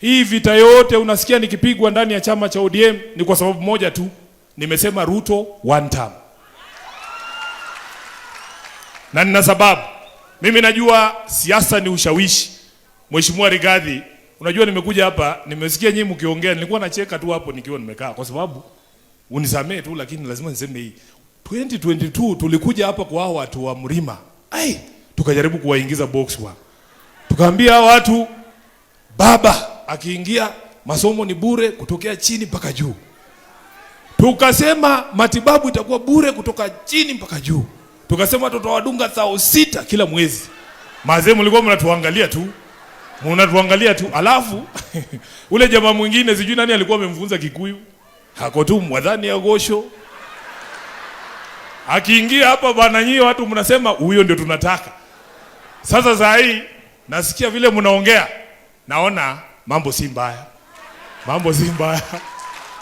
Hii vita yote unasikia nikipigwa ndani ya chama cha ODM ni kwa sababu moja tu, nimesema Ruto one term, na nina sababu. Mimi najua siasa ni ushawishi. Mheshimiwa Rigathi, unajua nimekuja hapa, nimesikia nyinyi mkiongea, nilikuwa nacheka tu hapo nikiwa nimekaa, kwa sababu unisamee tu, lakini lazima niseme hii. 2022 tulikuja hapa kwa hao watu wa Mlima, ai, tukajaribu kuwaingiza box wa, tukaambia hao watu baba akiingia masomo ni bure kutokea chini mpaka juu. Tukasema matibabu itakuwa bure kutoka chini mpaka juu. Tukasema tutawadunga 6,000 kila mwezi. Mazee mlikuwa mnatuangalia tu, mnatuangalia tu. Alafu ule jamaa mwingine sijui nani alikuwa amemfunza Kikuyu, hako tu mwadhani ya gosho, akiingia hapa bwana, nyie watu mnasema huyo ndio tunataka. Sasa saa hii nasikia vile mnaongea, naona mambo si mbaya, mambo si mbaya.